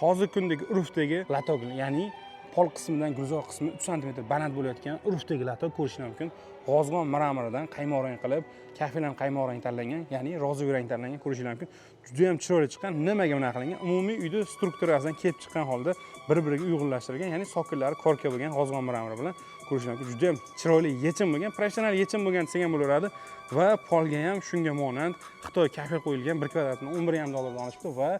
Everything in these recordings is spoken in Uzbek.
Hozirgi kundagi urfdagi лоток, ya'ni pol qismidan gulzor qismi 3 santimetr baland bo'layotgan urfdagi лоток ko'rishlar mumkin. G'ozg'on мрамор idan qaymoq rang qilib, kafel ham qaymoq rang tanlangan, ya'ni розовый rang tanlangan, ko'rishinglar mumkin. Juda ham chiroyli chiqqan. Nimaga bunaqa qilingan? Umumiy uyda strukturasidan kelib chiqqan holda bir biriga uyg'unlashtirilgan, ya'ni sokillari корка bo'lgan g'ozg'on мрамор i bilan, ko'rishinglar mumkin. Juda ham chiroyli yechim bo'lgan, professional yechim bo'lgan desak ham bo'laveradi. Va polga ham shunga monand xitoy kafel qo'yilgan, 1 kvadratini 11,5 dollardan olishibdi va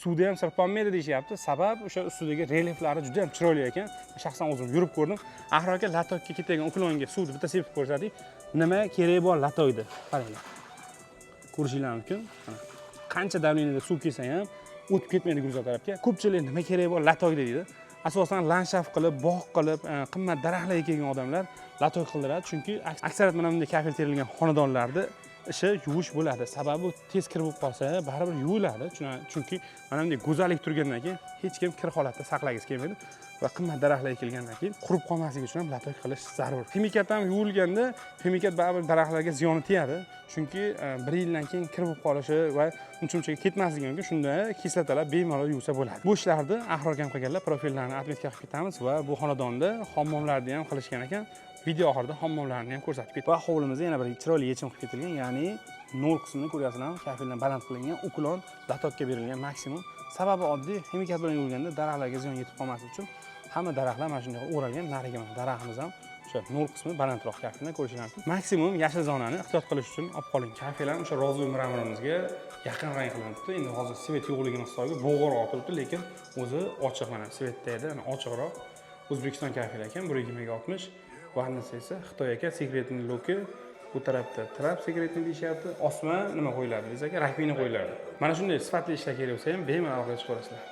suvda ham sirpanmaydi deyishyapti. Sabab o'sha ustidagi relyeflari juda ham chiroyli ekan. Shaxsan o'zim yurib ko'rdim. Ahror aka, лоток ka ketadigan уклон ga suvni bitta sepib ko'rsating. Nima keragi bor лоток da? Qaranglar, ko'rishinglar mumkin. Mana, qancha давление da suv kelsa ham o'tib ketmaydi gulzor tarafga. Ko'pchilik nima keragi bor лоток da deydi. Asosan landshaft qilib, bog' qilib, qimmat daraxtlarga kelgan odamlar лоток qildiradi, chunki aksariyat mana bunday kafel terilgan xonadonlarda ishi yuvish bo'ladi. Sababi tez kir bo'lib qolsa, baribir yuviladi. Chunki mana bunday go'zallik turgandan keyin hech kim kir holatda saqlagisi kelmaydi va qimmat daraxtlar ekilgandan keyin qurib qolmasligi uchun ham лоток qilish zarur. Ximikat ham yuvilganda, ximikat baribir daraxtlarga ziyoni tegadi, chunki bir yildan keyin kir bo'lib qolishi va uncha munchaga ketmasligi mumkin. Shunda kislotalar bemalol yuvsa bo'ladi. Bu ishlarni Ahror akam qilganlar, profillarni отметка qilib ketamiz. Va bu xonadonda hammomlarni ham qilishgan ekan, video oxirida hammomlarni ham ko'rsatib ketdi. Va hovlimizda yana bir chiroyli yechim qilib ketilgan, ya'ni nol qismini ko'ryapsizlarmi, kafeldan baland qilingan, уклон лоток ka berilgan maksimum. Sababi oddiy, ximikat bilan yuvilganda daraxtlarga ziyon yetib qolmasligi uchun hamma daraxtlar mana shunday o'ralgan. Narigi mana daraxtimiz ham o'sha nol qismi balandroq kafeldan, ko'rishinglar mumkin. Maksimum yashil zonani ehtiyot qilish uchun olib qoling. Kafel ham o'sha розовый мрамор imizga yaqin rang qilinibdi. Endi hozir свет yo'qligini hisobiga bo'g'roq turibdi, lekin o'zi ochiq, mana свет da edi, mana ochiqroq. O'zbekiston kafel ekan, 1,20 ga 60. Vannasi esa xitoy aka, секретный люк i bu tarafda, trap секретный deyishyapti. Osma nima qo'yiladi, biz aka, раковина qo'yiladi. Mana shunday sifatli ishlar kerak bo'lsa ham, bemalol aloqaga chiqaverasizlar.